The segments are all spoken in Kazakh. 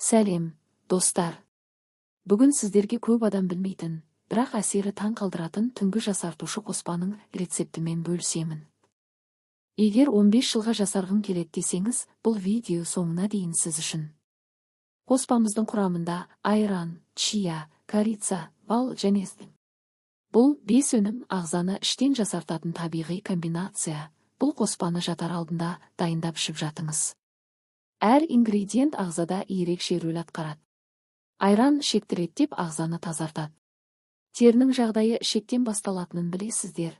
Сәлем, достар! Бүгін сіздерге көп адам білмейтін, бірақ әсері таң қалдыратын түнгі жасартушы қоспаның рецептімен бөлісемін. Егер 15 жылға жасарғым келеді десеңіз, бұл видео соңына дейін сіз үшін. Қоспамыздың құрамында айран, чия, корица, бал және Бұл бес өнім ағзаны іштен жасартатын табиғи комбинация. Бұл қоспаны жатар алдында дайындап ішіп жатыңыз. Әр ингредиент ағзада ерекше рөл атқарады. Айран ішекті реттеп, ағзаны тазартады. Терінің жағдайы ішектен басталатынын білесіздер.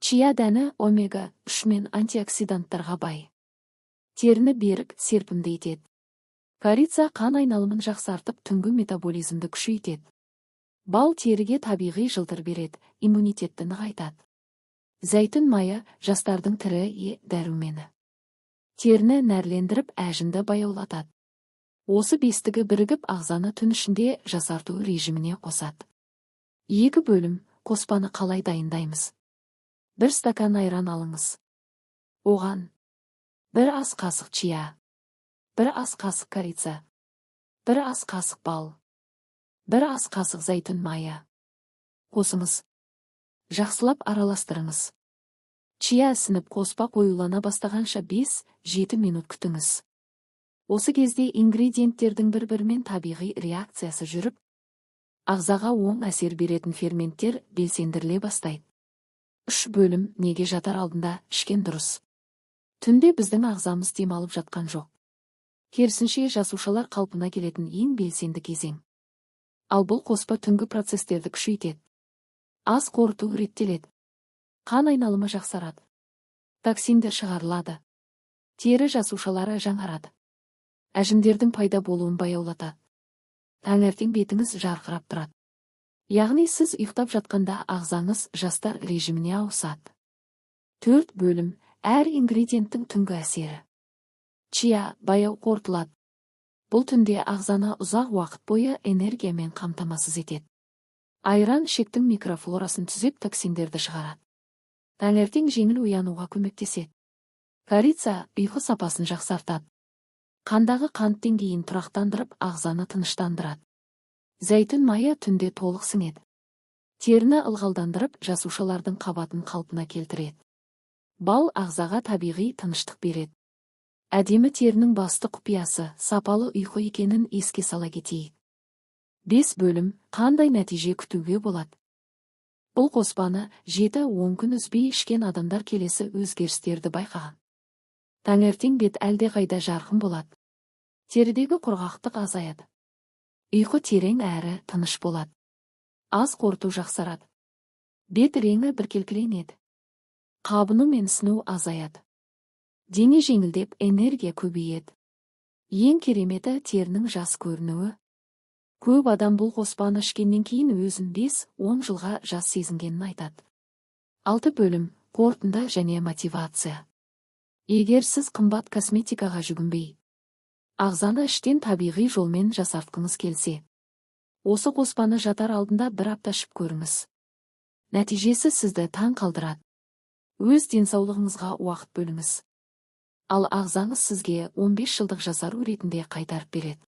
Чия дәні омега 3 мен антиоксиданттарға бай. Теріні берік, серпімді етеді. Корица қан айналымын жақсартып, түнгі метаболизмді күшейтеді. Бал теріге табиғи жылтыр береді, иммунитетті нығайтады. Зәйтүн майы – жастардың тірі дәрумені. Теріні нәрлендіріп, әжімді баяулатады. Осы бестігі бірігіп, ағзаны түн ішінде жасарту режиміне қосады. Екі бөлім. Қоспаны қалай дайындаймыз? 1 стакан айран алыңыз. Оған 1 ас қасық чия, 1 ас қасық корица, 1 ас қасық бал, 1 ас қасық зәйтүн майы қосыңыз. Жақсылап араластырыңыз. Чия ісініп, қоспа қоюлана бастағанша 5-7 минут күтіңіз. Осы кезде ингредиенттердің бір-бірімен табиғи реакциясы жүріп, ағзаға оң әсер беретін ферменттер белсендіріле бастайды. Үш бөлім. Неге жатар алдында ішкен дұрыс? Түнде біздің ағзамыз демалып жатқан жоқ. Керісінше, жасушалар қалпына келетін ең белсенді кезең. Ал бұл қоспа түнгі процестерді күшейтеді. Ас қорыту реттеледі. Қан айналымы жақсарады. Токсиндер шығарылады. Тері жасушалары жаңарады. Әжімдердің пайда болуын баяулатады. Таңертең бетіңіз жарқырап тұрады. Яғни сіз ұйықтап жатқанда ағзаңыз жастар режиміне ауысады. Төрт бөлім. Әр ингредиенттің түнгі әсері. Чия баяу қорытылады. Бұл түнде ағзаны ұзақ уақыт бойы энергиямен қамтамасыз етеді. Айран ішектің микрофлорасын түзеп, токсиндерді шығарады. Таңертең жеңіл оянуға көмектеседі. Корица ұйқы сапасын жақсартады. Қандағы қант деңгейін тұрақтандырып, ағзаны тыныштандырады. Зәйтүн майы түнде толық сіңеді. Теріні ылғалдандырып, жасушалардың қабатын қалпына келтіреді. Бал ағзаға табиғи тыныштық береді. Әдемі терінің басты құпиясы – сапалы ұйқы екенін еске сала кетейік. Бес бөлім. Қандай нәтиже күтуге болады? Бұл қоспаны 7-10 күн үзбей ішкен адамдар келесі өзгерістерді байқаған. Таңертең бет әлдеқайда жарқын болады. Терідегі құрғақтық азаяды. Ұйқы терең әрі тыныш болады. Ас қорыту жақсарады. Бет реңі біркелкіленеді. Қабыну мен ісіну азаяды. Дене жеңілдеп, энергия көбейеді. Ең кереметі – терінің жас көрінуі. Көп адам бұл қоспаны ішкеннен кейін өзін 5-10 жылға жас сезінгенін айтады. Алты бөлім. Қорытынды және мотивация. Егер сіз қымбат косметикаға жүгінбей, ағзаны іштен табиғи жолмен жасартқыңыз келсе, осы қоспаны жатар алдында бір апта ішіп көріңіз. Нәтижесі сізді таң қалдырады. Өз денсаулығыңызға уақыт бөліңіз. Ал ағзаңыз сізге 15 жылдық жасару ретінде қайтарып береді.